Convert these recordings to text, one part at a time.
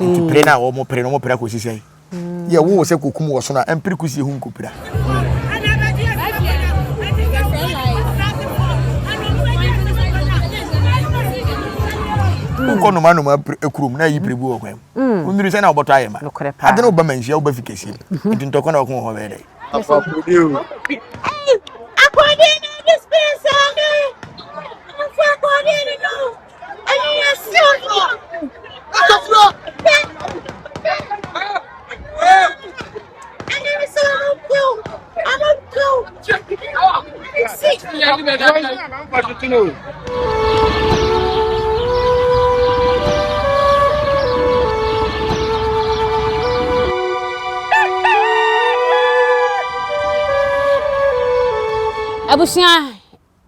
Nti pere no a wɔn pere no wɔn pere akɔsi sɛn? Yɛ wo sɛ kokum wɔ sono a ɛmpere kusie ho nkopira. Wokɔ noma noma kurom na ayi pere bu wɔ kwan mu. Mm. Wonuru sɛ na wobɔtɔ ayɛ ma. Ade no woba manhyia woba fi kɛseɛ mu. Mm-hmm. Nti ntɔkwa na wɔko wɔ hɔ bɛyɛ dɛ. Akɔde no dispensa ne mfa akɔde no no ɛne yɛ silver. Ɛne ne sɛ ɔmo kill ɔmo kill. Si. Abusua,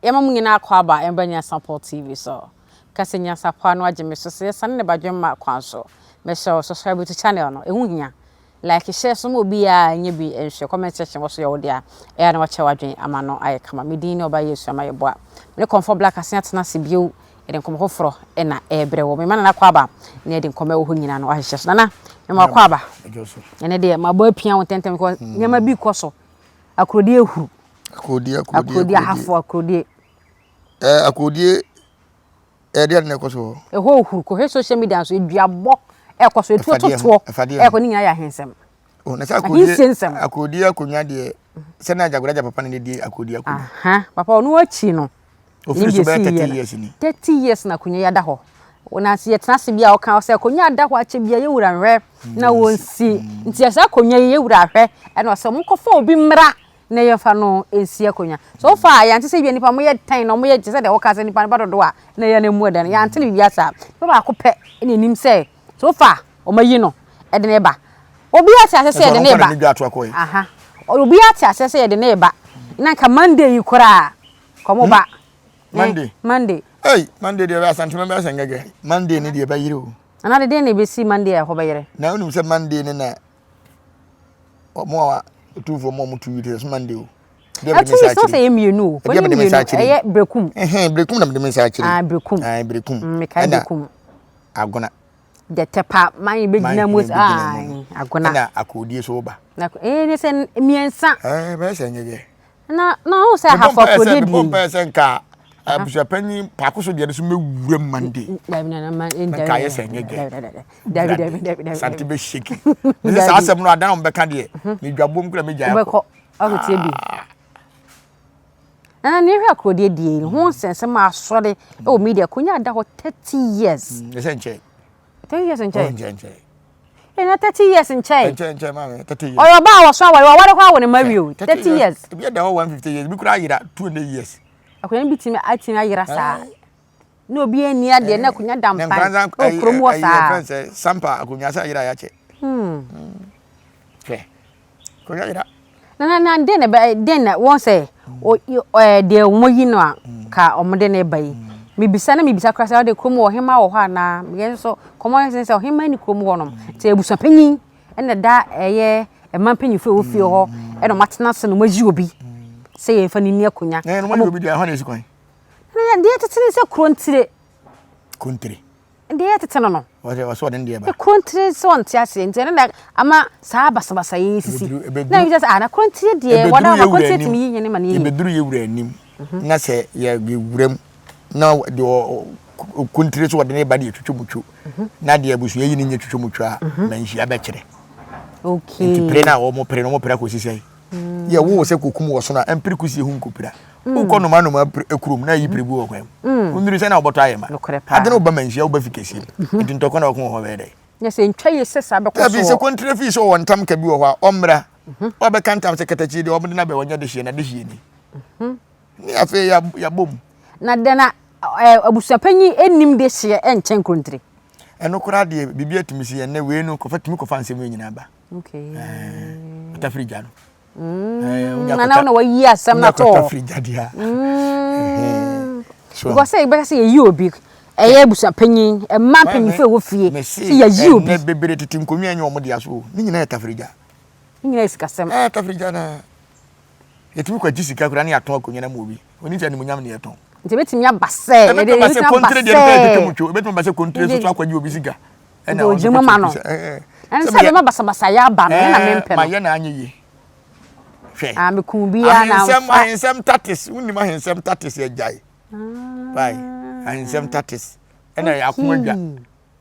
yɛma mo nyinaa akɔ aba ɛmba Nyansapɔ TV so. Kasa Nyansapɔ ano agye me so sɛ yɛsane ne badwemma kwan so. Mesrɛ wo subscribe to channel no, ɛho hia. Like hyɛ so ma obiara nyɛ bi nhwɛ. Comment section wɔ so yɛ wo dea. Ɛyɛ a na wakyɛ w'adwene ama no ayɛ kama. Me din ne Ɔba Yesu ama yɛboa. Me ne Kɔmfɔ Black asen atena ase bio. Yɛde nkɔmmɔ foforɔ na ɛrebrɛ wɔ. Mema Nana Akwaaba na yɛde nkɔmmɔ ɛwɔ hɔ nyinaa no wahyehyɛ so. Nana, mema Akwaaba. Ɛnɛ deɛ mabɔ apia wo ntɛntɛm because nneɛma bi kɔ so. Akurodie ehuru. Akurodie, akurodie, akurodie ahafo akurodie. Ɛɛ akurodie ɛdeɛ ade na ɛkɔ so hɔ. Ɛhɔ ohuru kɔhwɛ social media nso eduabɔ ɛkɔ so etuo totoɔ ɛkɔ ne nyinaa yɛ ahensɛm. Oh, na sɛ akurodie akurodie akonnwa deɛ sɛ na agyagoragya papa na ne di akurodie akonnwa. Aha papa ɔno akyi no. Ofiri so bɛyɛ 30 years ni. 30 years na akonnwa yi ada hɔ. Na sɛ yɛtena ase bi a ɔka sɛ akonnwa ada hɔ akyɛ bi a yɛwura nhwɛ na wɔnsi. Nti sɛ akonnwa yi yɛwura ahwɛ ɛna ɔsɛ wɔn kɔfa obi mmra na yɛmfa no nsi akonnwa. So far yɛante sɛ ebia nnipa wɔyɛ tɛn na wɔyɛ te sɛ deɛ wɔka sɛ nnipa no ba dodo a na ɛyɛ no mu ɛdɛ no yɛante no biribiara saa. Nipa baako pɛ na ɛnim sɛ so far wɔayi no de no reba. Obiara te aseɛ sɛ yɛde no reba. Aha. Obiara te aseɛ sɛ yɛde no reba. Na nka Monday yi koraa kɔmo ba. Monday. Monday. Hey, Monday deɛ Asantuma bɛyɛ sɛ ngɛgɛ. Monday ne deɛ bɛyere o. Anaa de deɛ na ɛbɛsi Monday a ɛhɔ bɛyere. Na wonim sɛ Monday ne na wɔn a otumfoɔ mu a wɔtu wi te sɛ Monday o. Ɛtu wi sɛ yɛ mmienu o. Ebi a mede me nsa akyerɛ. Ɛyɛ brekum. Ɛhɛn brekum na mede me nsa akyerɛ. Ah brekum. Ah brekum. Mekae brekum. Agona. Dɛtɛpa man bɛgyina mu ah agona. Ɛna akodie so ba. Na ɛyɛ ne sɛ mmiɛnsa. Ɛɛ bɛyɛ sɛ nyɛyɛ. Na na ɔhu sɛ ahafo akodie die. Mebɔ mpaeɛ sɛ nka abusuapanyin paako so deɛ no so mɛwura Monday. Nka ayɛ sɛ nyɛ gɛ. Dabi dabi dabi dabi. Sante bɛ shake. Mese saa asɛm no adan wɔn bɛka deɛ. Medwa bom kura megya akɔ. Wobɛkɔ akɔtie bi. Na ne hwɛ akorodie die ho nsɛnsɛm a asɔre wɔ media konya ada hɔ 30 years. Ɛsɛ nkyɛn. 30 years nkyɛn. Nkyɛn nkyɛn. Ɛna 30 years nkyɛn. Nkyɛn nkyɛn maame 30 years. Ɔyɛ ɔbaa a wɔso aware waware koraa wɔ ne mma wie o 30 years. Ebi ada hɔ 150 years ebi koraa ayera 200 years. Akonnwa bi tumi atumi ayera saa. Na obi ani adeɛ na akonnwa da mpan wɔ kurom hɔ saa. Sɛ sampa akonnwa sɛ ayera yɛakyɛ. Hwɛ akonnwa yera. Na na na den na bɛ den na wɔn sɛ o ɛɛ deɛ wɔn yi no a ka wɔn de ne ba yi. Mibisa na mibisa koraa sɛ ɔde kurom hɔ ɔhemmaa wɔ hɔ anaa yɛn nso kɔmɔ yɛn sɛ ɔhemmaa ni kurom hɔ nom nti abusuapanyin ɛna da ɛyɛ mmaa mpanyinfoɔ ɛwɔ fie hɔ ɛna wɔn atena ase na wɔn ayi obi sɛ yɛn fa ne ni akonnwa. Ɛna wɔn ayi obi deɛ ɛhɔ na esi kwan. Na deɛ tete ne sɛ kurontire. Kurontire. Deɛ yɛ tete no no. Wɔsɛ wɔsɛ ɔde ne deɛ ba. Kurontire sɛ ɔnte aseɛ nti ɛno na ama saa basabasa yi sisi. Na ebi sɛ ah na kurontire deɛ wɔda ma kurontire tumi yi hene ma ne yie. Ebeduru yɛ wura anim mhm. na sɛ yɛ wura mu na deɛ kurontire so ɔde ne ba deɛ twitwa mu two mhm. na deɛ abusua yi ne nyɛ twitwa mu two a mhm. manhyia bɛkyerɛ. Okay. Nti pere na wɔn pere na wɔn pere akɔsi sɛ. Yɛ wo sɛ kokum wɔ sono a ɛmpere kusie ho nkopira. Wokɔ noma noma kurom na ayi pere bu wɔ kwan mu. Wonnuru sɛ na wobɔtɔ ayɛ ma. Ade no woba manhyia woba fi kɛseɛ mu. Nti ntɔkwa na wɔko wɔ hɔ bɛyɛ dɛn? Nyɛ sɛ ntwa yie sɛ saa bɛkɔ soɔ. Dabi sɛ kontire fii sɛ ɔwɔ ntam ka bi wɔ hɔ a ɔmmra. Wabɛka ntam sɛ katakyie deɛ wɔde no abɛ wɔnyɛ dehyeɛ na dehyeɛ ni. Ne afei yɛabɔ mu. Na dɛn na abusuapanyin nnim dehyeɛ nkyɛn kontire? Ɛno koraa deɛ biribi atumi si ɛnnɛ wei no kɔfa tumi kɔfa nsɛm wei nyinaa ba. Okay. Eh, atafiri gya no. Mm, na na na wayi asɛm na to. Atafiri gya deɛ. Mm. Because sɛ yɛbɛka sɛ yɛyi obi ɛyɛ abusua panyin mma mpanyinfo ɛwɔ fie sɛ yɛyi obi. Ɛnɛ bebree tete nkonnwa nyɛ wɔn de aso o ne nyinaa yɛ tafiri gya. Ne nyinaa yɛ sikasɛm. Ɛɛ tafiri gya na yɛtumi kɔ agye sika koraa ne yɛatɔn akonnwa no ama obi onim sɛ animuonyam ne yɛtɔn. Nti ebetumi aba sɛ ebetumi aba sɛ kontire deɛ no kɔ yɛ twitwa mu two ebetumi aba sɛ kontire soso akɔgye obi sika. Ɛna ɔgyina mu ma no. Ɛne sɛ bɛma basabasayɛ aba no, ɛna mempɛ no. Mayɛ na anyɛ yie. Hwɛ. Ah, mekum biara na amfa. Ahensɛm tatis, wonim ahensɛm tatis agyae. Bye. Ahensɛm tatis. Ɛna yɛ ako adwa.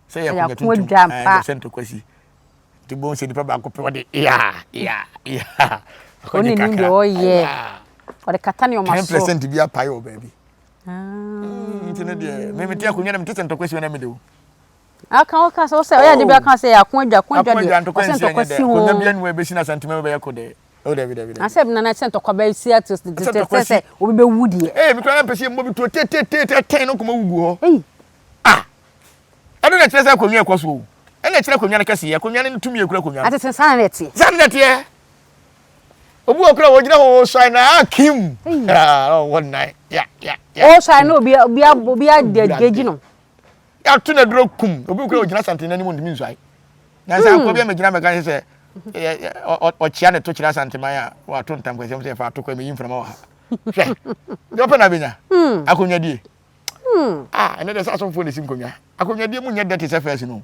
Sɛ yɛ akonnwa tuntum. Ɛna sɛ ntɔkwa si. Nti bohu sɛ nipa baako pɛ ɔde ya ya ya. Ɔne nim deɛ ɔyɛ. Ɔde kata nneɛma so. 10% bi apae wɔ baabi. Nti no deɛ, me mete akonnwa na mete sɛ ntɔkwa si hɔ na mede wo. Aka ɔka sɛ ɔsɛ ɔyɛ ade bi aka sɛ ako adwa ako adwa deɛ ɔsɛ ntɔkwa si ho. Akonnwa bi anu a ebesi na asantuma bɛyɛ ko dɛ. Oh dabi dabi dabi. Asɛ nana sɛ ntɔkwa bɛ si ate sɛ sɛ obi bɛ wu deɛ. Ee mi kura na mpɛ sɛ mbɔ bi tuo tetete tɛn no kɔma wugu hɔ. Ei. Ah. Ɛno na ɛkyerɛ sɛ akonnwa ɛkɔ so o. Ɛna ɛkyerɛ akonnwa no kɛse yɛ akonnwa no tumi ekura akonnwa no. Atete saa na ɛteɛ. Saa na ɛteɛ. Obi wɔ kura wɔgyina hɔ ɔsuan na akim. Ɔwɔ nan ya ya ya. Ɔsuan na obi obi obi adagye no. Yɛato no aduro kum. Obi kura ogyina Asante n'anim ntumi nsuae. Nansa akɔ bi a megyina mɛka sɛ ɔkyea ne to kyerɛ Asanteman a wato ntam kɛseɛ sɛ yɛfa ato kɔ meyi mframa wɔ ha. Hwɛ, deɛ ɔpɛ na abɛnya. Hmm. Akonnwadie. Hmm. Ah, ɛnɛ deɛ sɛ asɔfoɔ na ɛsi nkonnwa. Akonnwadie mu nyɛ dɛ te sɛ fɛs no.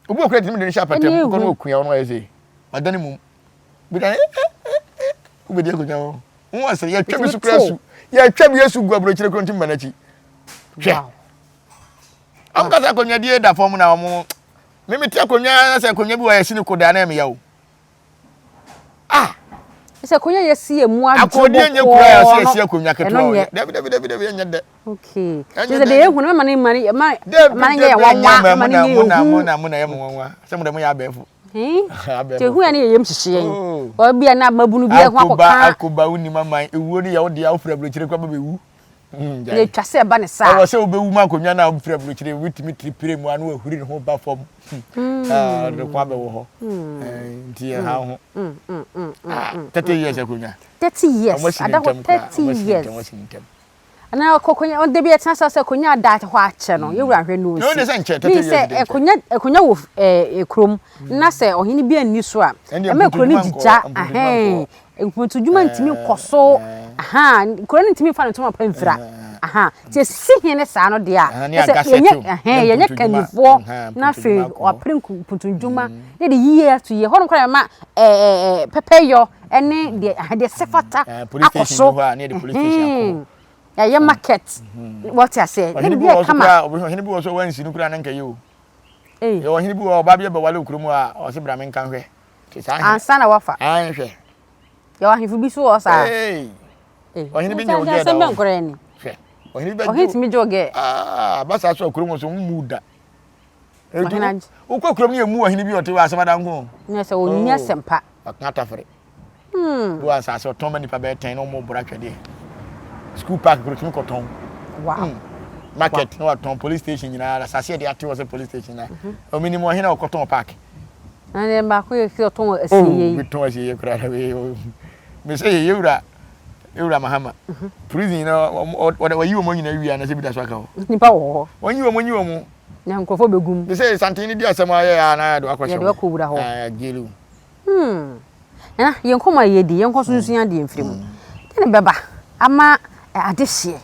Obi wɔ kura tumi de ne hyɛ apɛtɛm kɔ no ɔkua ɔno ayɛ sɛ wadane mum. Bi da wobɛdi akonnwa hɔ. Wo asɛ yɛtwa bi so kura su. Yɛtwa bi asu gu aburokyire kuro nti mma n'akyi. Hwɛ. Wɔn kasa akonnwa die da fam na wɔn mímí ti akonnwa sɛ akonnwa bi wɔ yɛsi ne kodaa na ɛmi ya o. Ah. Sɛ akonnwa yɛ si emu adwo bɔkɔɔ no. Akonnwa nyɛ kura yɛ si esi akonnwa ketewa o. Dabi dabi dabi dabi ɛnyɛ dɛ. Okay. Kyerɛ sɛ deɛ ehu no mɛma ne ma ne ma ma ne nyɛ yɛ nwanwa ma ne nyɛ ehu. Mo na mo na yɛ mo nwanwa sɛ mo dɛ mo yɛ abɛɛfo. Nti ehu yɛ ne yɛ yam hyehye yɛn. Ɔbi a na mabunu bi ɛho akɔka. Akoba wonim aman ewuo no yɛ wo dea wofiri aburokyire kɔ ba bɛwu. Hmm, na etwa sɛ ɛba ne saa. Ɛwɔ sɛ wobɛwu ma akonnwa no a wofiri aburokyire wotumi tiri pire mu a na wahuri ne ho ba fam. Hmm. Ah, ɔde ko abɛwɔ hɔ. Hmm. Eh, nti ɛha ho. 30 ah, years akonnwa. 30 years. Ada hɔ 30 years. Ana akɔkonya ɔde bi ɛtena sɛ sɛ akonnwa ada hɔ akyɛ no yɛwura hwɛ no osi. Mi sɛ akonnwa akonnwa wɔ ɛɛ kurom na sɛ ɔhene bi anni so a ɛmɛ kuro no gyigya ahɛn Mpuntu-dwuma ntumi nkɔ so, ahaa, kuro no ntumi mfa ne ntoma pa mfira, ahaa. Nti esisi hene saa no deɛ a, na sɛ yɛnyɛ, ɛhɛn, yɛnyɛ kannifoɔ na afei wapere mpuntu-dwuma na yɛde yie ato yie. Hɔnom koraa yɛma ɛɛ pɛpɛyɔ ne deɛ, ahaa, deɛ ɛsɛ fata akɔ so, ɛhɛn. Yɛayɛ market, wɔte aseɛ, na biribi ayɛ kama. Ɔhene bi wɔ so a wansi no koraa na nka ɛyɛ o. Yɛwɔ ɔhene bi wɔ hɔ, ɔbaa bi bɛwale wɔ kurom a, ɔse bra menka nhwɛ. Ansa na wafa. Ae hwɛ. Yɛwɔ ahemfo bi so wɔ saa. Ɔhene bi nyɛ wo gɛɛ da o. Hwɛ. Ɔhene bi bɛ Ɔhene tumi gye wo gɛɛ. Ah, ba saa so kurom so mu da. Ɔhene agye. Wokɔ kurom ne emu ɔhene bi ɔte wɔ asɛm adanko. Nyɛ sɛ ɔnni oh. asɛmpa. Ɔka atafere. Hmm. Bi wɔ asase ɔtɔn ma nipa bɛyɛ tɛn na ɔmo bora twɛdeɛ. School park kuro tumi kɔtɔn. Wow. Hmm. Market na watɔn police station nyinaa asase yɛde ate wɔ sɛ police station na. Ɔmo nim ɔhene a ɔkɔtɔn park. Na deɛ baako yɛ sɛ ɔtɔn asieie yi. Oh, tɔn asieie koraa na wei me sɛ yɛ yɛwura yɛwura Mahama mhm. prison na ɔde wɔyi wɔn nyinaa wie anasɛ bi da so aka hɔ. Nipa wɔ hɔ. Wɔn yi wɔn yi wɔn. Na nkurɔfoɔ bɛ gum. Me sɛ santen ne di asɛm ayɛ ya na yɛde akɔ hyɛ. Yɛde akɔ wura hɔ. Ɛɛ jail. Hmm. Nana yɛn nkɔmɔ a yɛdi yɛn kɔ so nsua adeɛ mfiri mu. Deɛ na bɛba ama adehyeɛ.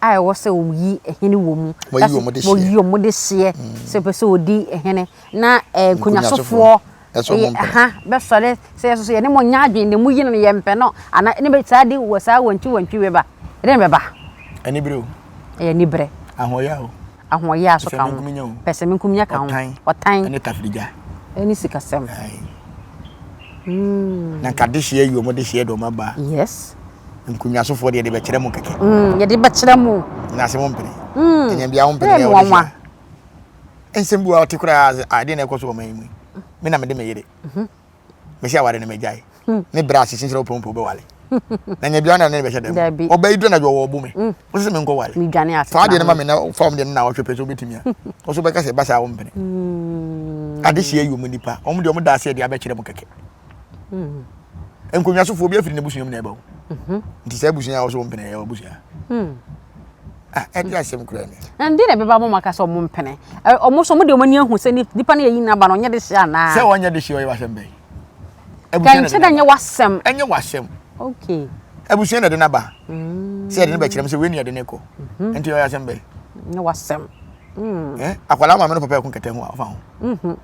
a ɛwɔ sɛ wɔyi hene wɔ mu. Wɔyi wɔn de hyeɛ. Wɔyi wɔn de hyeɛ mm. sɛ pɛ sɛ wɔdi hene na eh, nkonyasofoɔ ha bɛsɔre sɛ yɛso so yɛne mo nyɛ adwene na mu yi no yɛmpɛ no ana ne bɛ saa de wɔ saa wantwi wantwi bɛba ɛdɛ ne bɛba. Anibere o. Ɛyɛ anibere. Ahoɔyɛ o. Ahoɔyɛ a so ka ho. Pɛsɛmenkominya ka ho. Ɔtan. Ɛne tafirigya. Ɛne sikasɛm. Mm. Na nka dehyeɛ yi wɔn dehyeɛ de wɔn aba. Yes. Nkonnwasofoɔ deɛ yɛde bɛkyerɛ mo kɛkɛ. Mm, yɛde bɛkyerɛ mo. Na ase mo mpene. Mm. Ɛnyɛ bia mo mpene na ɛwɔ dehyeɛ. Nsɛm bi wɔ ɔte koraa adeɛ na ɛkɔ so wɔ man yi mu. Me na mede me yere. Mhm. Mesi aware no magyae. Hmm. Ne bra ase kyinkyerɛ wopɛ wopɛ wobɛwale. Na nya bia na ne bɛhyɛ dɛm. Ɔbɛ yi duro na dwo wɔ bo me. Hmm. Wo sɛ menkɔ wale. Fa adeɛ no ma me na fa wɔn deɛ no na wɔhwɛ pɛ sɛ wobɛtumi a. Wo so bɛka sɛ ɛba saa wo mpene. Hmm. Ade hyia yi wɔn nipa. Wɔn deɛ wɔn da ase de abɛkyerɛ mo kɛkɛ. Nkonnwasofoɔ bi afiri n'abusua mu na ɛba o. Mhm. Nti saa abusua a wɔsɛ wɔn mpene ɛyɛ abusua. Ah, ɛde asɛm kura ni. Na ndi na ɛbɛba mo maka sɛ ɔmo mpene. Ɔmo so ɔmo de ɔmo ani ahu sɛ nipa no yɛ yi n'aba no ɔnyɛ de hyɛ anaa. Sɛ ɔnyɛ de hyɛ ɔyɛ wasɛm bɛyi. Abusua na ɛde n'aba. Nyɛ wasɛm. Ɛnyɛ wasɛm. Okay. Abusua na ɛde n'aba. Mm. Sɛ yɛde ne bɛkyerɛ m sɛ wei ni yɛde ne kɔ. Mhm. Nti ɔyɛ asɛm bɛyi. Nyɛ wasɛm. Eh, akwadaa maame no papa ɛko kɛtɛ ho a ɔfa ho. Mhm.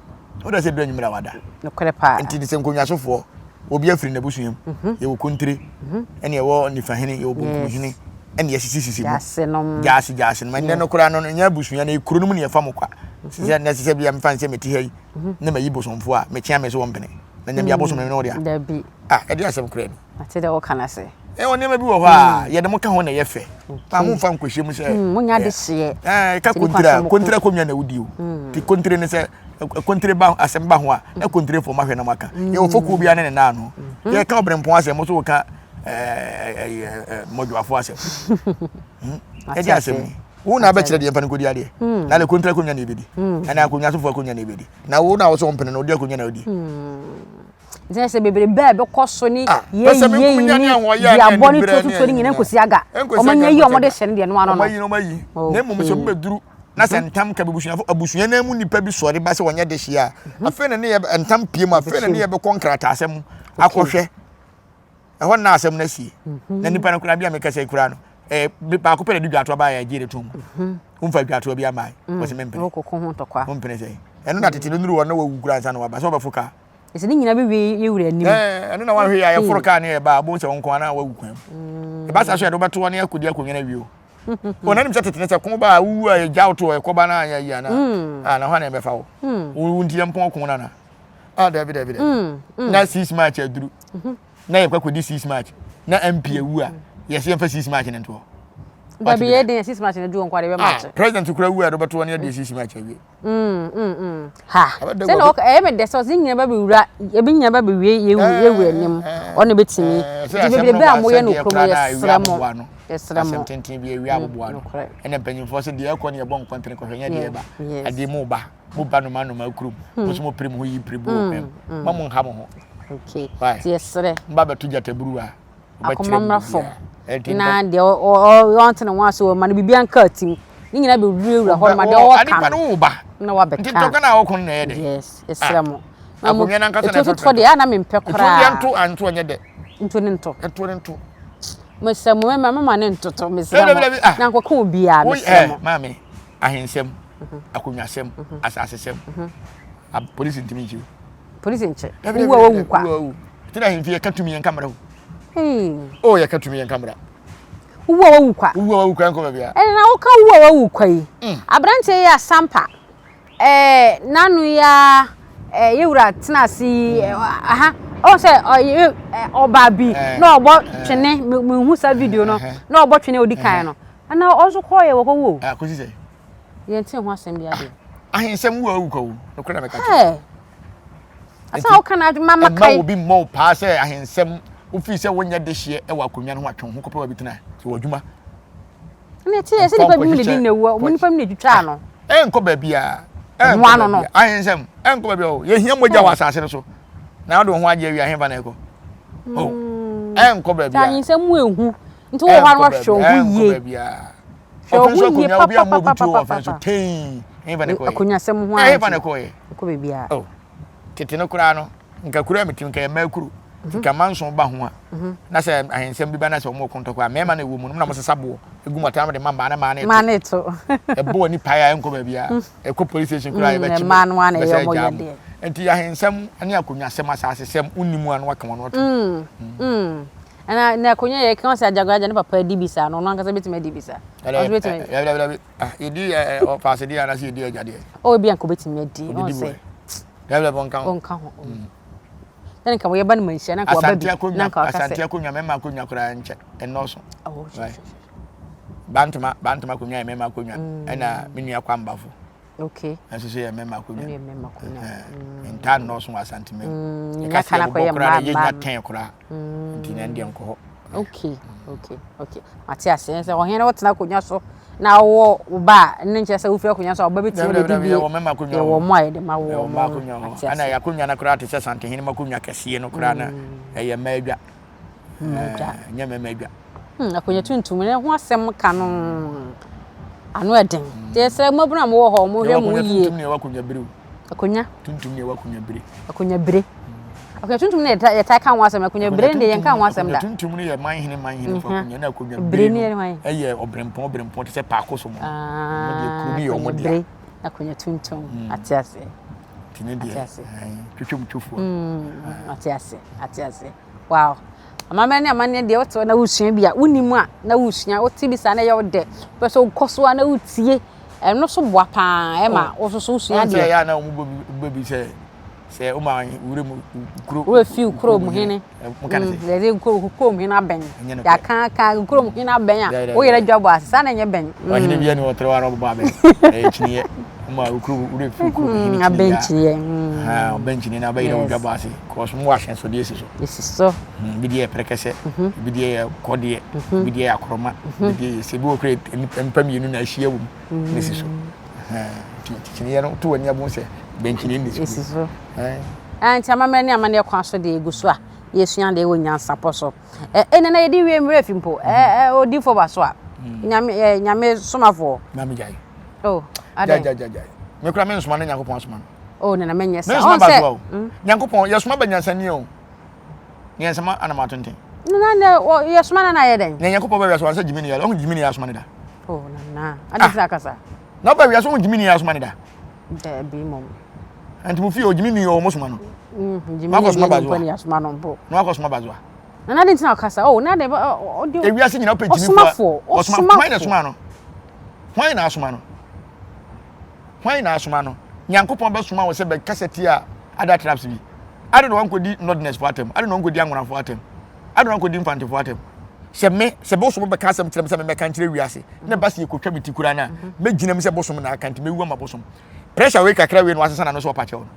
Wode sɛ duru anwummerɛ a wada. Nokorɛ paa. Nti sɛ nkonnwasofoɔ obi afiri n'abusua mu. Mhm. Yɛwɔ kontire, mhm. ɛne ɛwɔ nifahene, yɛwɔ bonkumhene, ɛne yɛsisisisi mu. Gyaase nom. Gyaase gyaase nom. Ɛnɛ no koraa no nyɛ abusua no kuro no mu ne yɛfa mo kwa. Mhm. Sɛ na sɛ bi a mefa nsɛ mete ha yi na mayi bosomfoɔ a mekyea me so wɔ mpene. Na nyɛ bi abosom no ne wo dea. Dabi. Ah, ɛde asɛm koraa ni. Ate dɛ woka no ase. Ɛwɔ nneɛma bi wɔ hɔ a yɛde mo ka ho na ɛyɛ fɛ. Ba mo nfa nkɔhyɛ mu sɛ. Mo nya de hyeɛ. Ɛɛ ka kontire a kontire akonnwa na wodi o. Ti kontire ne sɛ kontire ba asɛm ba ho a na kontire fo mahwɛ na mo aka. Yɛwɔ fokuo bi ne ne nan ano. Yɛka ɔbrɛmpɔn asɛm mo so woka ɛɛ mmɔdwoafo asɛm. Ɛde asɛm ni. Wo na abɛkyerɛ deɛ mfa no nkɔdi adeɛ. Na le kontire akonnwa na ebedi. Ɛna akonnwa sofo akonnwa na ebedi. Na wo na wo so mpene no wodi akonnwa na wodi. Nti sɛ bebrebe a ɛbɛkɔ so ne ah, yɛyie ne duabɔ ne tuotutuo ne nyina nkosi aga. Ɔmo anya yi ɔmo de hyɛ no deɛ no ano no. Ɔmo ayi no ɔmo ayi. Na mmom sɛ ɔmo bɛduru na sɛ ntam ka abusuafo abusua no mu nipa bi sɔre ba sɛ wɔnyɛ de hyia a mhm. afei na ne yɛ ntam pie mu afei na ne yɛ bɛkɔ nkrataasɛm akɔhwɛ ɛhɔ na asɛm no asie mhm. na nipa no koraa bi a mekasa yi koraa no ɛɛ baako pɛ na de dwatoa baa yɛ gye de tom mhm. womfa dwatoa bi ama yi wɔsɛ mempene wompene sɛ ɛno na tete no nuru hɔ na wawu koraa ansa na waba sɛ wɔbɛfo kaa Ɛsɛ ne nyinaa bɛwie yɛ wura anim. Ɛno na wanhwɛ yɛ a yɛforo kaa ne yɛba a wobɛhu sɛ wo nko ara wawu kwan mu. Ɛba saa so yɛde wobɛto hɔ ne akɔdi akonnwa no awie o. Wɔn anim sɛ tete ne sɛ ko ba a wowu a yɛgya wo to hɔ ɛkɔba no anyɛ yie anaa mm. na hɔ na ɛbɛfa wo. Mm. Wo nti yɛmpɔn ko no ana? Ah dabi dabi dabi. Mm. Na six march aduru. Mm-hmm. Na yɛkɔ akɔdi six march na MP awu a yɛsɛ yɛmfa six march no ntoɔ. Dabi yɛ den six march no du nkwa de bɛ march. Ah president kura wu a yɛde wobɛto hɔ ne yɛde six march awie. Mm, mm, mm. Ha. Sɛ na ɔka ɛyɛ me dɛ sɛ ɔsɛ nyina ba bɛwura ebi nyina ba bɛwie yɛ yɛ wura anim ɔno bɛtumi. Nti bebrebe a moyɛ no kurom yɛsrɛ mo. Yɛsrɛ mo. Asɛm tenten bi awia aboboa no. Ɛna mpanyinfoɔ sɛ deɛ ɛkɔ ne yɛbɔ nkɔntene kɔhwɛ nyɛ deɛ ɛba. Adeɛ mu ba. Mo ba noma noma kurom. Mo nso mo pere mo ho yi pere bu wɔ kwan mu. Ma mo nha mo ho. Okay. Nti yɛsrɛ. Mo ba bɛto gyataburu a. akoma mmra fam na deɛ ɔnte ne ho ase wɔ ma no biribi anka atim ne nyinaa bɛwurawura hɔ ma deɛ ɔwɔ ka no na wabɛka nti ntɔkwa na awɔko no na ɛyɛ dɛ yes ɛsrɛ mo na mo ɛtuo totoɔ deɛ ana mempɛ koraa ɛtuo deɛ nto anto ɛnyɛ dɛ nto ne nto ɛtuo ne nto mesrɛ mo mɛma mɛma ne ntoto mesrɛ mo ah. na nkɔka obiara mesrɛ mo maame ahensɛm mhm. akonnwasɛm mhm. asasesɛm mhm. polisi ntumi nkyi Polisi nkyɛ. Wowu a wawu kwa. Wowu. Ti na ahemfie yɛka tumi yɛnka mmara o. O yɛka tumi yɛnka mmara. Wowu a wawu kwa. Wowu a wawu kwa nkɔ baabi a. Ɛna na woka wowu a wawu kwa yi. Mm. Aberanteɛ yi asampa. Ɛɛ n'ano yi a ɛɛ yɛwura tena ase yi mm. aha ɔwɔ sɛ ɔyɛ ɔbaa bi na ɔbɔ twene mehu saa video no na ɔbɔ twene odi kan no ɛna ɔnso kɔɔ yɛ wɔkɔ wo. Akosi sɛ. Yɛntee ho asɛm biara deɛ. Ahensɛm wu a wu kwa wu. Nokorɛ na meka kyerɛ. Asɛm a woka na adwuma ma kae. Ɛma obi mmɔ wo paa sɛ ahensɛm wofii sɛ wonyɛ dehyeɛ wɔ akonnwa no ho atwe wo ho kɔpɛ baabi tena sɛ wɔ adwuma. Ɛna ɛte yɛ sɛ nipa bi mu na di na ewu a nipa bi na etwitwa no. Ɛnkɔ baabi a. Ɛnkɔ baabi a. Ahensɛm ɛnkɔ baabi a o. Yɛhia mogya wɔ asase no so. Na wode wo ho agye awie ahemfa na ɛkɔ. O. Ɛnkɔ baabi a. Ahensɛm mu ehu. Nti wɔ hɔ a na wahwɛ wo ho yie. Ɛnkɔ baabi a. Hwɛ wo ho yie papapapapapa. Akonnwasɛm ho ara nti. Ɛkɔ baabiara. Oh, tete no koraa no, nka kuro a metim nka yɛ mmaa kuro. Mhm. Nka manson ba ho a, mhm. na sɛ ahensɛm bi ba na sɛ wɔn reko ntɔkwa a, mmarima na ɛwɔ mu no, na wɔsesa boɔ egu mu ataa de ma mmaa na mmaa na ɛto. Mmaa na ɛto. Ɛbɔ ani pae a ɛnkɔ baabiara. Mm. Ɛkɔ police station koraa mm, yɛbɛkye mmaa no ara na ɛyɛ wɔn yɛ deɛ. Nti ahensɛm ne akonnwasɛm, asasesɛm, wonni mu a na waka wɔn ato. Mm. Ɛna na akonnwa yɛ kan sɛ agyagoragya ne papa adi bi saa no ɔno ankasa betumi adi bi saa. Ɔno betumi. Dabi dabi dabi ah yɛdi ɛ ɔfaase deɛ anaasɛ yɛdi agya deɛ. Ɔ ebi anka obetumi adi ɔn sɛ. Dabi dabi ɔnka ho. Ɔnka ho. Na nka wɔyɛ ba no manhyia na nka waba bi na nka waka sɛ. Asante akonnwa mɛma akonnwa koraa nkyɛ ɛnɔɔso. Bantama bantama akonnwa yɛ mɛma akonnwa ɛna me nua kwambafo. Okay. Ɛnso so yɛ mmarima akonnwa. Ɛno yɛ mmarima akonnwa. Mm. Ntaa nnɔɔso wɔ Asante mɛ. Mm. Ɛka sɛ yɛbobɔ koraa na yɛnya tɛn koraa. Mm. Nti na ɛndeɛ nkɔ hɔ. Okay, okay, okay. Mate ase sɛ ɔhene no wotena akonnwa so na wowɔ wo ba a ɛno nkyerɛ sɛ wofiri akonnwa so a ɔba bɛtumi bɛdi bi. Yɛwɔ mmarima akonnwa. Yɛwɔ mo a yɛde ma wɔ mo. Mmarima akonnwa hɔ. Ɛna yɛ akonnwa no koraa te sɛ Santehene mu akonnwa kɛseɛ no koraa na ɛyɛ mmaa adwa. Mmaa adwa. Nyɛ mmarima adwa. Hmm, akonnwa tuntum ne ho asɛm ka no ano ɛden. Nti ɛsɛ mmabunu a mowɔ hɔ mo hwɛ mo yie. Tuntum ne ɛwɔ akonnwa bere o. Akonnwa. Tuntum ne ɛwɔ akonnwa bere. Akonnwa bere. Akonnwa tuntum no yɛtaa ka ho asɛm, akonnwa bire no deɛ yɛnka ho asɛm da. Akonnwa tuntum no yɛ man hene man hene fo akonnwa na akonnwa bire no yɛ ɔbrempɔn ɔbrempɔn te sɛ paako so mo. Ah, kuro no yɛ ɔmo dea. Akonnwa tuntum mm. ate ase. Ti ne deɛ twitwam twofoɔ. Mm, ate ase ate ase wow. Amammerɛ ne amanneɛ deɛ wote hɔ na wosua bi a wonim a na wosua wote bi saa na ɛyɛ wo dɛ wopɛ sɛ wokɔ so a na wotie ɛno so boa paa ɛma wo nso so wosua adeɛ. Wɔn sɛ ɛyɛ a na wɔn bɔ bi sɛ sɛ woma wura mu kuro wura fi kurom hene yɛde kurom hene abɛn yɛaka ka kurom hene abɛn a woyɛrɛ dwa bɔ ase saa na ɛnyɛ bɛn ɔhene bi ani ɔtrɛ wa na ɔbɛbɔ abɛn ɛyɛ kyiniiɛ woma wura fi kurom hene abɛn kyiniiɛ ɔbɛn kyiniiɛ na abɛyerɛ wo dwa bɔ ase kɔs mo wɔ ahyɛnsodeɛ si so si so bi deɛ yɛ prɛkɛsɛ bi deɛ yɛ kɔdeɛ bi deɛ yɛ akorɔma bi deɛ yɛ sɛ bi wɔ kura mpa mmienu na ahyia wɔ mu na si so nti kyiniiɛ no to w'ani abom sɛ bɛnkyiniiɛ na esi so. Nti amammerɛ ne amanneɛ kwan so deɛ egu so a yɛsua deɛ wɔ nyansapɔ so. Ɛnɛ na yɛde wie mmerɛ fi mpo odiifoɔ ba so a nyame nyame somafoɔ. Na me gyae. Oh, adɛn? Gyae gyae gyae. Me kura me nsoma ne Nyankopɔn asoma no. Oh, nana menyɛ saa. Mensoma ba so o. Nyankopɔn yɛsoma ba nyansani o. Ne yɛnsoma anam atenten. Nana na yɛsoma na na yɛ dɛn? Ne Nyankopɔn ba wiase wansa gyimi ne yɛ. Ɔho gyimi ne yɛ asoma ne da. Oh, nana. Ade sɛ akasa. Na ɔba wiase ɔho gyimi ne yɛ asoma ne da. Daabi mom. Nti mo fie ogyimi ni ɔmo soma no. Gyimi ni yɛ ni asoma no mpo. Na wakɔ soma bazoa. Nana de ntina ɔkasa. Oh, na de ɔde. Ewiase nyina ɔpɛ gyimi fo. Ɔsomafo. Hwan na soma no? Hwan na asoma no? Hwan na asoma no? Nyankopɔn bɛsoma wo sɛ bɛkasa tia other tribes bi. Ade na wankɔdi Northerners fo atɛm. Ade na wankɔdi Anwonafo atɛm. Ade na wankɔdi Mfantefo atɛm. Sɛ me, sɛ bosom bɛka asɛm kyerɛ me sɛ memmɛka nkyerɛ wiase, na ɛba sɛ yɛkɔtwa me ti koraa no a, mɛgyina mu sɛ bosom na aka nti mɛwu ama bosom. Pressure wei kakra wei na wasesa n'ano sɛ ɔpa kyɛw no.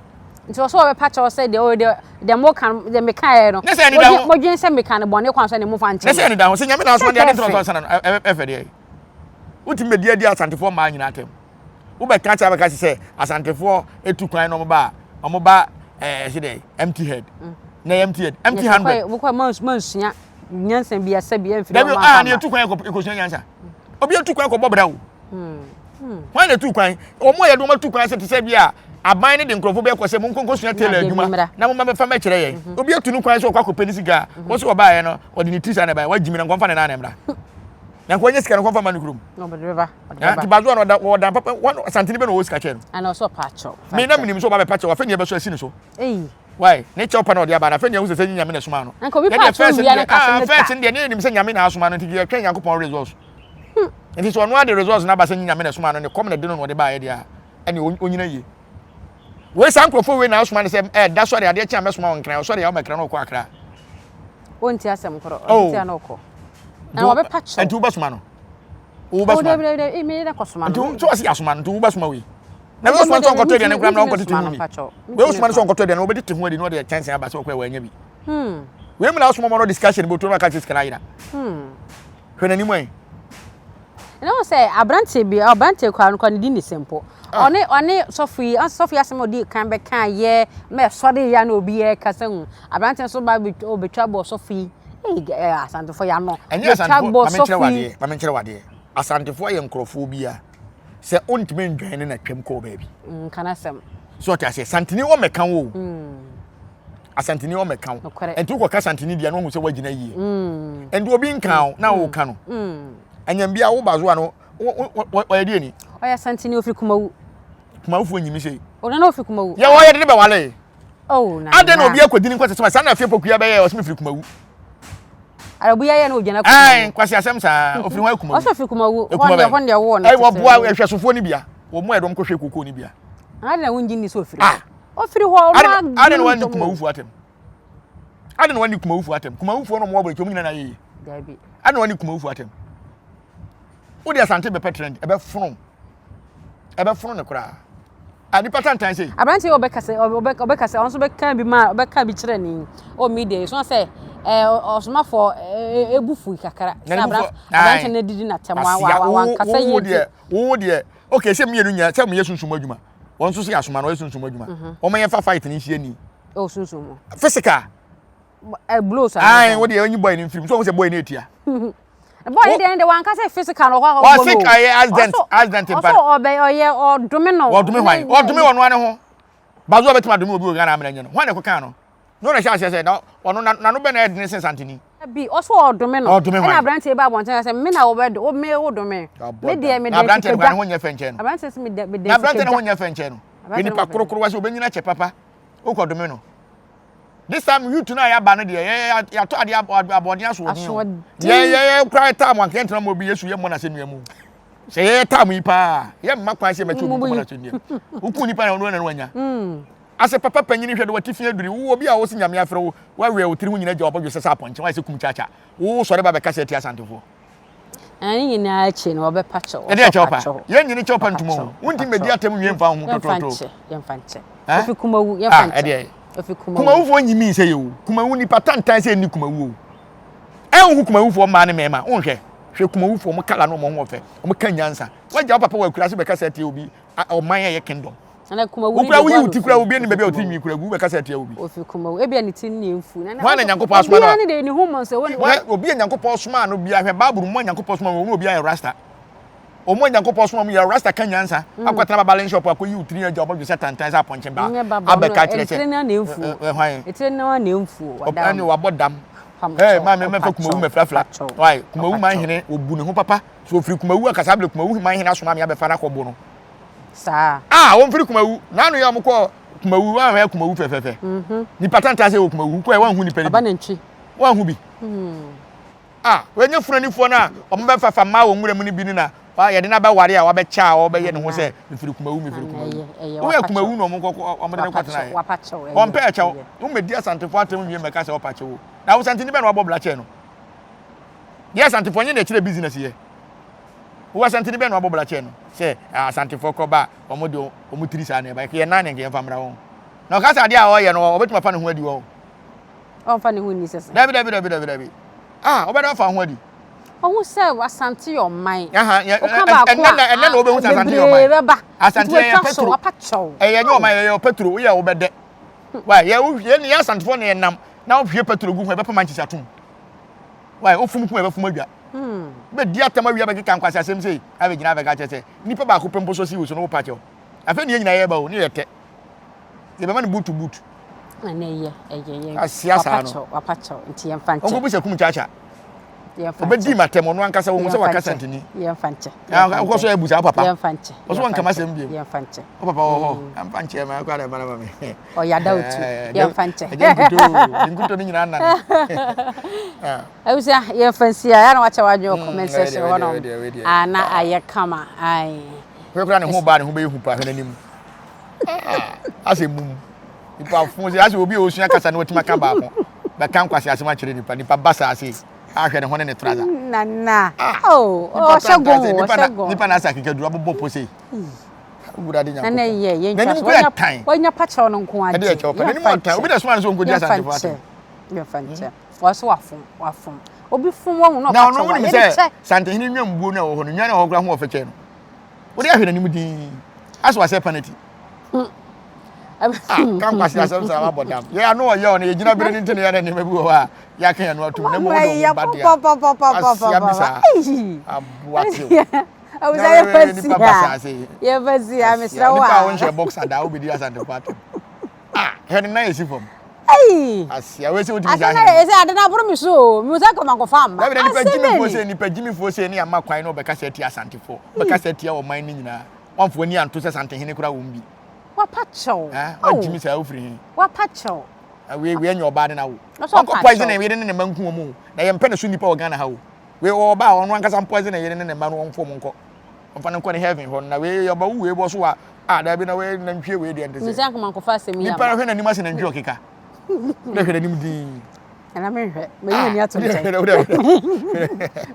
Nti ɔsɛ ɔbɛpa kyɛw sɛ deɛ ɔyɛ deɛ mo ka deɛ meka yɛ no. Ne sɛ ɛnida ho. Modwen sɛ meka no bɔne kwan so ne mo fa nkyɛn. Ne sɛ ɛnida ho sɛ nyame na asoma deɛ ade nti na ɔsɛ ɔsesa n'ano ɛfɛ deɛ. Wotumi bɛdi adi Asantefoɔ mmaa nyinaa atɛm. Wobɛka kyerɛ abɛka sɛ Asantefoɔ etu kwan na wɔn ba a wɔn ba ɛɛ ɛsɛ dɛ empty head. Mm. Na empty head empty hundred. Wokɔ mansua nyansa bi asɛ bi ɛmfiri wɔn afa. Dabi a ne etu kwan ekosua nyansa. Obi etu kwan kɔ bɔ bra o. Hmm. Hwan na etu kwan? Wɔn a yɛde wɔn atu kwan sɛ te sɛ bi a aban ne de nkurɔfoɔ bi akɔ sɛ mo nkonko sua tailor adwuma na mo mma bɛfa mɛkyerɛ yɛn. Mhm. Obi atu no kwan sɛ ɔkɔ akɔpɛ ne sika a mhm. wɔn sɛ ɔbaeɛ no ɔde ne ti saa na ɛbaeɛ wagyimi na nkɔmfa ne nan na ɛmmra. Na nka ɔnyɛ sika no kɔmfa ma no kurom. Nti bazoa no ɔda ɔda papa wɔn asantene bɛ na ɔwɔ sika kyɛ no. Ana ɔsɛ ɔpa akyɛw. Me na menim sɛ ɔba bɛpa kyɛw afei ne ɛbɛsɔ asi ne so. Why? Ne kyɛw pa na ɔde aba na afei ne ɛho sɛ sɛ nyame na ɛsoma no. Nka obi pa akyɛw wia ne kasa ne ta. First deɛ ne yɛnim sɛ nyame na asoma no nti yɛtwɛn Nyankopɔn results. Nti sɛ ɔno ade results no aba sɛ nyame na ɛsoma no ne kɔm na ɛde no na ɔde baayɛ deɛ a ɛne ɔnyina yie. Wei saa nkurɔfoɔ wei na asoma no sɛ ɛda sɔre adeɛ kye a mɛsoma wo nkran ɔsɔre a woma kra na ɔkɔ akra. Wonti asɛm korɔ ɔnti a na ɔkɔ. Na wɔbɛpa kyɛw. Nti wobɛsoma no. Wobɛsoma no. Dabi dabi me na kɔsoma no. Nti wɔsi asoma no nti wobɛsoma wei. Na wei osoma no sɛ ɔnkɔtɔ aduane koraa na ɔnkɔtete ho ni. Wei osoma no sɛ ɔnkɔtɔ aduane wɔbɛtete ho adi na ɔde kyɛnsee aba sɛ ɔkɔ a wanya bi. Wei mu na asoma ma no discussion bɔtuo na waka kyerɛ sika no ayera. Hwɛ n'anim ɛ. Ɛna wɔn sɛ aberanteɛ bi aberanteɛ koraa no koraa ne din ne sɛ mpo ɔne ɔne sɔfo yi sɔfo yi asɛm a ɔdi kan bɛka yɛ ma ɛsɔre yɛ na obi yɛ kasa hu aberanteɛ nso ba ɔbɛtwa bɔ sɔfo yi ɛyi ɛ asantefoɔ yɛ ano ɛnyɛ asantefoɔ maame nkyerɛ wadeɛ maame nkyerɛ wadeɛ asantefoɔ yɛ nkorɔfoɔ bi a sɛ ɔntumi ndwan ne na twɛm kɔɔ baabi nkana sɛm so ɔte aseɛ santini ɔmɛka wo asantini ɔmɛka wo nti wokɔka santini deɛ na ɔhu sɛ woagyina yie mm. nti obi nka wo na woka no mm. ɛnyɛ bia wo bazoa no ɔyɛ deɛ ni ɔyɛ santini ofiri kumawu kumawufoɔ nyimi sei ɔno na ofiri kumawu yɛ wɔyɛ de ne bɛwale oh, adɛn na obi akɔdi ne nkɔsɛ sɛ saa na afei pokua bɛyɛ ɔsɛ mefiri kumawu arabu yɛ na ogyina kumawu kwasi asɛm saa ofiri hɔ kumawu ɔsɛ ofiri kumawu hɔ ne hɔ ne ɛwɔ no wɔboa ahwɛsofoɔ no bia wɔn mu a yɛdɔm kɔhwɛ kokoo no bia adɛn na wongye nni sɛ ofiri hɔ Ofiri hɔ ɔno adum Adɛn na wanni kumawufoɔ atɛm? Adɛn na wanni kumawufoɔ atɛm? Kumawufoɔ no ɔmo wɔ aburokyi ɔmo nyinaa na ayɛ yie. Dabi. Adɛn na wanni kumawufoɔ atɛm? Wode asante bɛpɛ trend ɛbɛfono ɛbɛfono ne koraa. A nipa tantan sei. Aberante yi ɔbɛkasa ɔbɛkasa ɔno nso bɛka bi ma ɔbɛka bi kyerɛ ne ɔ media yi so sɛ ɛɛ ɔsomafoɔ ebu fu kakra sɛ aberante no didi n'atɛm wa wa wankasa yie ti. Wo deɛ okay sɛ mmienu nyɛ sɛ meyɛ sunsum adwuma. wɔn nso so yɛ asoma na ɔyɛ sunsun adwuma mhm. wɔn yɛn fa fight ne nhyia ni. o oh, sunsun mu. physical. ɛ blow sa. ayi wo deɛ ɔnyi boy ne nfirim so wɔn sɛ boy ne etia. boy ne deɛ ne deɛ wɔn ankasa physical na ɔkɔ akɔ bɔ no. ɔsi ɛyɛ accident accident mpa. ɔsɔ ɔbɛ ɔyɛ ɔdome no. ɔdome hwan ɔdome wɔn ano ho bazo ɔbɛtuma adome obi wɔ Ghana amena nyɛ no hwan na ɛkɔ kan no. Na ɔna hyɛ aseɛ sɛ na ɔno n'ano bɛ na ɛdene sen Santini. Bi ɔso ɔdome no. Ɔdome hwan? Ɛna aberanteɛ ba abɔnten sɛ me na wɔbɛ do me wo dome. Me deɛ me de aberanteɛ no ne ho nyɛ fɛ nkyɛn no. Aberanteɛ sɛ me de me de Na aberanteɛ ne ho nyɛ fɛ nkyɛn no. Nipa korokoro wa sɛ ɔbɛnyina kyɛ papa. Wokɔ dome no. This time youth no a yɛaba no deɛ yɛ yɛatɔ adeɛ aboɔden asoɔden o. Yɛ yɛ yɛ kura taa mu anka yɛntena mu obi Yesu yɛ mmɔ n'asɛnnua mu. Sɛ yɛyɛ taa mu yi paa yɛ mma kwan sɛ yɛmɛkyɛ obi nkɔmmɔ n'asɛnnua mu. Woku nipa na ɔno na wanya. Ase papa panyin hwɛ de w'atifi aduri wo obi a wose Nyame afrɛ wo woaweɛ wo tiri ho nyina gya w'abɔdwesɛ sɛ apɔnkye woayɛ sɛ kum kyakya wo sɔre ba bɛkasa atia Asantefoɔ. Na ne nyinaa akyi no wɔbɛpa kyɛw. Ɛdeɛ kyɛw pa? Yɛn nyini kyɛw pa ntom o. Wonti mmɛdi atɛm nwie mfa wo ho totooto. Yɛmfa nkyɛ. Ofi Kumawu yɛmfa nkyɛ. Ɛdeɛ. Ofi Kumawu. Kumawufoɔ nyimii sɛ yɛ o. Kumawu nipa tantan sɛ ɛnni Kumawu o. Ɛnhu Kumawufoɔ mmaa ne mmarima. Wonhwɛ. Hwɛ Kumawufoɔ wɔn kala no wɔn ho ɔfɛ. Wɔn ka nyansa. Wagya wo papa wɔ akuraase bɛkasa atia obi ɔman a ɛyɛ kingdom. Nana Kumawu Wo kura woyi wo ti kura obi anim baabi a ɔtiri nwi kura gu wobɛkasa atia obi. Ofi Kumawu ebia ne ti ne mfu. Nana Hwan na Nyankopɔn asoma no? Obiara ne de ne ho mmɔ nsɛ wɔn. Hwan obi a Nyankopɔn somaa no bia hwɛ Bible mu a Nyankopɔn soma wɔn obi ayɛ rasta. Wɔn a Nyankopɔn soma wɔn yɛ rasta ka nyansa. Mm. Akɔtena babalin shop akɔyi wo tiri agya ɔbɔdwe sɛ tantan sɛ apɔnkye ba. Abɛka kyerɛ sɛ. Etire na mfu. Hwan? Etire na na mfu. Ɛne wabɔ dam. Hey, maame mɛfa Kumawu mɛfrafra. Why? Kumawu man hene obu ne ho papa. So ofiri Kumawu akasa abere Kumawu man hene asoma me abɛfa no akɔbo no. Saa. Ah, wɔn firi Kumawu. N'ano yɛ wɔn kɔ Kumawu, wɔn ahwɛ Kumawu fɛfɛɛfɛ. Mhm. Nipa tantan sɛ wɔ Kumawu, kɔ yɛ wɔn ahu nipa ni bi. Aba nantwi. Wɔn ahu bi. Hmm. Ah, wɔnyɛ funanifoɔ no a wɔn bɛ fafa mmaa wɔ nwura mu no bi no na yɛde no abɛware a wabɛkyɛ a ɔbɛyɛ ne ho sɛ mefiri Kumawu mefiri Kumawu. Woyɛ Kumawu na wɔn kɔ wɔn de no kɔtena yɛ. Wɔn pɛ ɛkyɛw. Wɔn bɛdi Asantefoɔ atɛm wie mɛka sɛ ɔpa kyɛw. Na Asanteni bɛn na wabɔ bla kyɛn no? Yɛ Asantefoɔ nyɛ na ɛkyerɛ business yɛ. Wo Asanteni bɛn na wabɔ bra kyɛɛ no sɛ Asantefoɔ kɔ ba a wɔn de wɔn tiri saa na ɛba yɛn nan na nka yɛmfa mmra wɔn. Na ɔka sɛ adeɛ a ɔyɛ no ɔbɛtumi afa ne ho adi wɔn. Ɔmfa ne ho nni sɛ sɛ. Dabi dabi dabi dabi dabi. Ah ɔbɛda ɔfa ho adi. Ɔhu sɛ Asante yɛ ɔman. Woka baako a ɛnɛ na wobɛhu sɛ Asante yɛ ɔman. Bebree bɛba. Asante yɛ petro. Ɛyɛ nyɛ ɔman yɛyɛ petro woyɛ wobɛdɛ. Wa yɛ yɛ ne yɛ Asantefoɔ na yɛnam na wohwie petro gu ho ɛbɛpɛ mankyesi atom. Why ofum kum ɛbɛfum adwa. Hmm. Bɛdi atam awia bɛkeka nkwasi asɛm sei abɛgyina abɛka kyerɛ sɛ nipa baako pɛ mpo so si wo so no wopa kyɛw. Afei ne yɛn nyinaa yɛba o ne yɛtɛ. Yɛbɛma no boot to boot. Na ne yɛ ɛyɛ yɛ. Asia saa no. Wapa kyɛw nti yɛmfa nkyɛ. Ɔnkɔ bisa kum kyaakya. Ɔbɛdi matam ɔno ankasa wɔn sɛ waka santini. Yɛmfa nkyɛ. Wokɔ so abu saa papa. Yɛmfa nkyɛ. Ɔso wɔn nkama sɛm biem. Yɛmfa nkyɛ. Wo papa wɔ hɔ. Yɛmfa nkyɛ ma akɔ adama na ma me. Ɔyɛ ada otu. Yɛmfa nkyɛ. Ɛgya nkuto. Nkuto ne nyinaa nane. Abusua yɛmfa nsi a yana wakyɛ wadwene wɔ comment section hɔ nom. Ah na ayɛ kama. Ai. Hwɛ kora ne ho ba ne ho bɛyɛ hu pa hwɛ n'anim. Asɛ mum. Nipa fun sɛ asɛ obi a osua kasa na watumi aka baako. Bɛka nkwasi asɛm akyerɛ nipa. Nipa ba saa ase. Ahwɛ ne ho ne ne trouser. Nana. Oh, ɔhyɛ gɔn ɔhyɛ gɔn. Nipa na asɛ akekaduru abobɔ pose. Awurade Nyankopɔn. Nana yɛ yɛn twa so. N'anim tan. Wanya pakyɛw no nko agye. Ɛde ɛkyɛw pa. N'anim ɔtan. Obi na soma no sɛ ɔnkɔdi Asantefo atɛm. Yɛmfa nkyɛ. Wɔso wafom wafom. Obi fom wɔn na ɔpakyɛw. Na ɔno wonim sɛ Santehene nwambuo no a ɛwɔ hɔ no nwan a ɛwɔ hɔ koraa ho ɔfɛ kyɛn no. Wode ahwɛ n'anim din. Asɛ wasɛ panati. Ah, ka nkwasi asɛm saa wabɔ dam. Yɛ ano ɔyɛ ɔno yɛgyina bere no nti na yɛ na nneɛma bi wɔ hɔ a yɛaka yɛn ano atom na mmom wode wo ba deɛ. Asia bi saa. Aboa tew. Abusa yɛ fa si ha. Yɛ fa si ha mesrɛ wo a. Nipa a wonhyɛ boxer da wobɛdi Asante atam. Ah, hwɛ ne nan esi fam. Ei. Asia wei sɛ wotumi hyɛ ahene. Asɛ ade no aboro me so o. Mehu sɛ kɔma nkɔfa amma. Dabi na nipa gyimifoɔ sɛ nipa gyimifoɔ sɛ ne ama kwan na ɔbɛkasa atia Asantefoɔ. Ɔbɛkasa atia ɔman no nyinaa. Wamfa w'ani anto sɛ Santehene koraa wɔm bi. Wapa kyɛw. Ah, wagyimi saa wofiri he. Wapa kyɛw. Wei wei nyɛ ɔbaa de na wo. Ɔnkɔ poison ne yere ne ne mma nku wɔn o. Na yɛmpɛ ne so nipa wɔ Ghana ha o. Wei ɔwɔ ba a ɔno ankasa mpoison ne yere ne ne mma no ɔmfa wɔn nkɔ. Ɔmfa no nkɔ ne heaven hɔ no na wei ɔba wo wei bɔ so a ah daabi na wei nantwie wei deɛ nte sɛ. Misa nkoma nkɔfa asɛm yi ama. Nipa hwɛ n'anim ase nantwie ɔkeka. Wode hwɛ n'anim dinn. Nana menhwɛ mayi m'ani ato nkyɛn.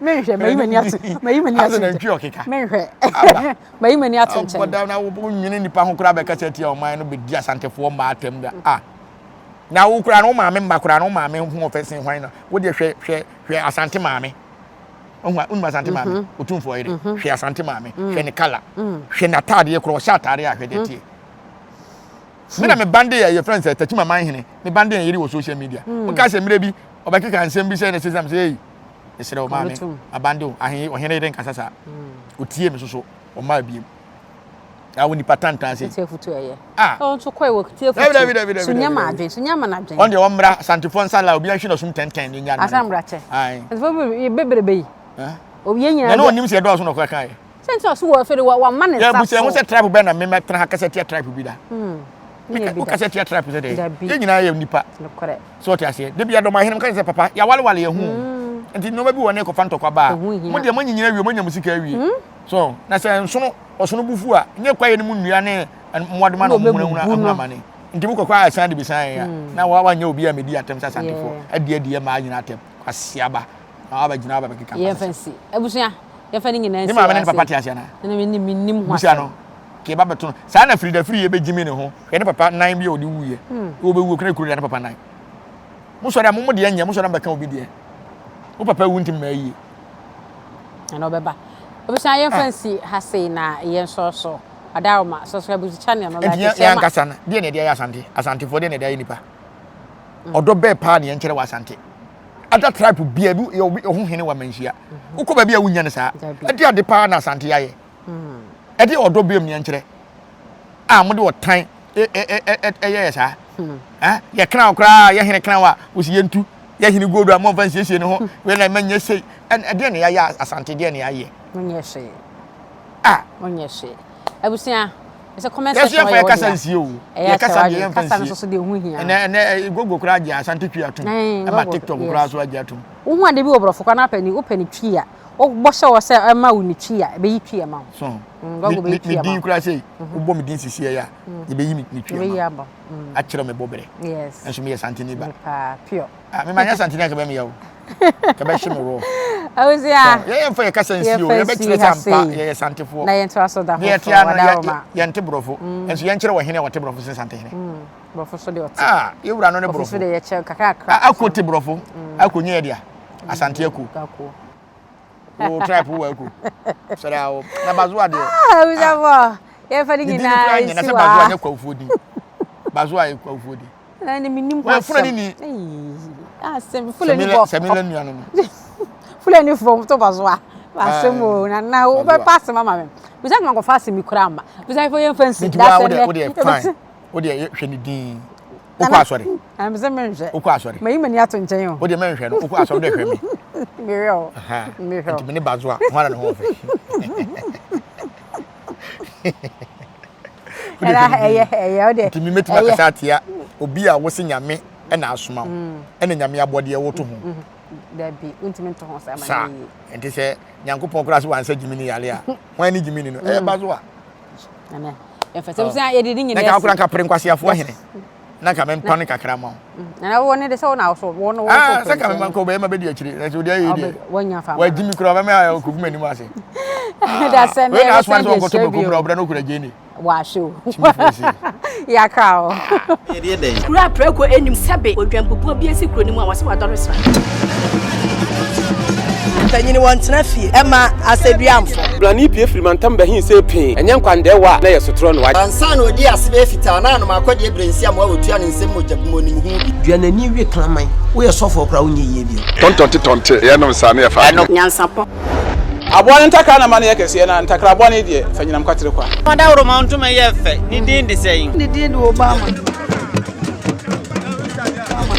Menhwɛ mayi m'ani ato mayi m'ani ato nkyɛn. Nantwie ɔkeka. Menhwɛ mayi m'ani ato nkyɛn. Ɔbɔda na wonwene nipa ho koraa bɛkasa tia ɔman no bɛdi asantefoɔ mmaa atɛm da ah. Na wo koraa no wo maame mma koraa no wo maame ho ɔfɛ sen hwan na wo deɛ hwɛ hwɛ hwɛ asante maame ohu wonim asante maame mhm. otumfoɔ yere mhm. hwɛ asante maame mm. hwɛ ne kala mm. hwɛ n'ataadeɛ koraa ɔhyɛ ataadeɛ a hwɛ deɛ teɛ me na me bande yɛ yɛ friend sɛ tachi mama hene me bande yɛ yere wɔ social media mm. woka sɛ mmerɛ bi ɔbɛkeka nsɛm bi sɛ ne sesam sɛ ei mesrɛ wo maame abande wo ahe ɔhene yere nkasa saa otie me soso ɔmaa biem. Awo nipa tantan se. Tie afutu ɛyɛ. Ah. Ɔn so kɔɛ wɔ tie afutu. Dabi dabi dabi. So nyɛ ma adwen, so nyɛ ma n'adwen. Ɔn deɛ ɔmmra Asantefoɔ nsa la obi ahwe na ɔsom tɛntɛn ne nya. Asa mmra kyɛ. Ayi. Asantefoɔ bebrebe yi. Obi yɛ nyinaa. Na na ɔnim sɛ ɛdɔɔso na ɔkɔ kan yɛ. Sɛ nti ɔso wɔ afei de wa ma ne nsa so. Yɛ busa ɛho sɛ tribe bɛn na mema tena ha kasa tia tribe bi da. Wo kasa tia tribe sɛ dɛ. Yɛn nyinaa yɛ nipa. So ɔte aseɛ. Da bi adɔm ahene mo ka sɛ papa yɛawalewale yɛn ho. Nti nneɛma bi wɔ ne kɔfa ntɔkwa ba a. Mo deɛ mo anyinyina awie mo anya mo sika awie. So na sɛ nsono ɔsono bu fu a nyɛ kwaeɛ no mu nnua ne mmoadoma na ɔmo hunahuna ahunu amane. Nti mo kɔkɔ a ɛsan de besan yɛn a na wanyɛ obi a medi atɛm sɛ Asantefoɔ adi adi yɛ mmaa nyinaa atɛm. Kwasiaba. Na waba gyina waba bɛkeka Yɛmfa nsi. Abusua, yɛmfa ne nyinaa Ne nsi maame ne wɔ ne ase. papa te ase anaa? Ɛna me nim mennim ho Busa asɛm. no. Ka ɛba bɛto no. Saa na Frida firi yɛ bɛgyimi ne ho. Hwɛ ne papa nan bi a ɔde wuiɛ. Wɔbɛwu okura kuro da ne papa nan. Mo sɔre a mo mo deɛ nyɛ, mo sɔre a mo bɛka obi deɛ. Wo papa wu nti mmaa yie. Ɛna ɔbɛba. Abusua yɛmfa nsi ha sei na yɛnsɔre so. Adaroma, subscribe to channel no, Nti like, yɛn share yɛn ma. ankasa no, deɛ na ɛde ayɛ Asante? Asantefoɔ deɛ na ɛde ayɛ nipa? Ɔdɔ bɛɛ paa na yɛnkyerɛ wɔ Asante. Other tribe bia bi yɛ obi ɔho hene wɔ amanhyia. Wokɔ baabi a wonya no saa. Ɛde ade paa na Asante ayɛ. Ɛde ɔdɔ biam ne nkyerɛ. A mode ɔtan ɛyɛ yɛ saa. Yɛ kran koraa yɛ hene kran a wosi yɛntu. Yɛ hene gold a momfa nsiesie ne ho. Wei na ɛma nyɛ sei. Ɛdeɛ na yɛayɛ Asante deɛ na yɛayɛ. Monyɛ hwee. Ah. Monyɛ hwee. Abusua sɛ comment Yɛso section yɛmfa yɛ yɛ kasa wɔdea. nsie o. Ɛyɛ Yɛ kasa akyɛ deɛ w'adwene. yɛmfa Kasa no nsie. nso so deɛ ɛho hia. Ɛnɛ ɛnɛ Google koraa agye Asante Twi atom. Ɛn, Ɛma Google, TikTok yes. koraa so agye atom. Wohu ade bi wɔ borɔfo koraa na wopɛ ne wopɛ ne Twi a, wobɔ hyɛ hɔ sɛ ɛma wo ne Twi a, ɛbɛyi Twi ama wo. So Google me bɛyi Twi me ama din wo. koraa sei wobɔ me din sisi ɛyɛ a yɛbɛyi me ne Twi Ɛbɛyi ama aba. wo. Akyerɛ me bɔberɛ. Yes. Nso meyɛ Santeni ba. Me paa, pure. Ah, me ma nyɛ Santeni anka bɛyɛ me yaw. Kɛbɛhye me raw. Abusua. Yɛyɛ mfa yɛ kasa nsi o. Yɛbɛkyerɛ sɛ ampa yɛyɛ Santefoɔ. Na yɛntoa so da Deɛ foforɔ. yɛte ano Wadaroma. yɛnte borɔfo. Nso yɛnkyerɛ wɔ hene a wɔte borɔfo sen Santehene. Borɔfo so deɛ ɔte. Ah, yɛwura no ne Borɔfo so borɔfo. deɛ yɛkyɛ kakrakra. Ako te borɔfo. Ako nyɛ yɛ dea. Asante ako. Ako. Wo tribe wo ako. Sɔre awo. Na bazoa deɛ. Ah, abusuafoɔ. Yɛmfa ne Ne din nyinaa koraa nyɛ na nsi sɛ wɔ bazoa ha. nyɛ kwawufoɔ din. Bazoa yɛ kwawufoɔ din. Na ne menim ho Wɔyɛ Fulani asɛm. ni. Ei, asɛm Fulani fo. Sɛmila nua no no. Fulani fo to bazoa. Asɛm o na na wo bɛ pa asɛm ama me. Bisa ma nkɔfa asɛm yi koraa mma. Bisa fo yɛmfa nsi. Nti wa wo de wo de fine. Wo de hwɛ ne din. Wokɔ asɔre. Na me sɛ menhwɛ. Wokɔ asɔre. Mayi m'ani ato nkyɛn o. Wo de menhwɛ no. Wokɔ asɔre de hwɛ me. Mehwɛ o. Mehwɛ o. Nti me ne bazoa ho ara ne ho ɔfɛ. Ɛna ɛyɛ ɛyɛ ɔde. Nti mi mɛtumi akasa atia obi a wose nyame ɛna asoma wo mm. ɛna nyame abɔdeɛ woto ho. Mm. Dabi wontumi nto ho saa ma ne yie. Nti sɛ Nyankopɔn koraa sɛ wansa gyimi ne yare a hwan ne gyimi ne no ɛyɛ ba so a. Ɛnɛ yɛfɛ sɛ sɛ yɛde ne nyinaa. Na nka akora nka pere nkwaseafoɔ hene na nka mempa no kakra ma wo. Na wo ne de sɛ wo na wo wo no wo ah, sɛ ka mema nka wobɛyɛ ma bɛdi akyire na sɛ wode ayɛ deɛ wanya fa wagyi me kura ɔbɛma ayɛ kɔgu m'anim ase da sɛ wei na asoma sɛ ɔnkɔtɔ bɛkɔ mmerɛ ɔbrɛ no wokura gyeni wahwɛ o yɛakra o Kuro a prako nnim sɛbe odwanbubuo bi asi kuro no mu a wɔse wadɔre sra. Mpanyini wɔntena fie ɛma asɛduamfo. Blani pue firi mantam bɛhee sei pee, ɛnyɛ nkwandɛɛwa a na ɛyɛ sotorɔ na wagye. Ansa na ɔdii ase bɛyɛ fitaa na anom akɔdeɛ berɛ nsiamoa a ɔtua ne nsam mogya gu mu ɔnim ho bi. Dua n'ani we kraman. Woyɛ sɔfoɔ koraa wonyɛ yie bio. Tɔntɔnte tɔnte yɛnom saa ne yɛfa adeɛ. Nyansapɔ. Aboa no ntakra na ma no yɛ kɛseɛ, na ntakra bɔne deɛ, fa nyinam kwatere kwa. Ɔdawuroma ntoma yɛ fɛ, ne din de sɛn? Ne din de Obama.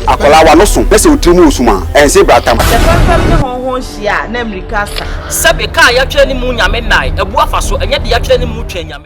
Akwadaa w'ano so na sɛ wo tiri mu resum a, ɛnse bratam. Sɛ fɛmfɛm ne hɔnhɔn hyia a, na mmirika asa. Sɛbe, ka a yɛatwerɛ ne mu Nyame nnae, abu afa so, ɛnyɛ deɛ yɛatwerɛ ne mu Twɛn Nyame.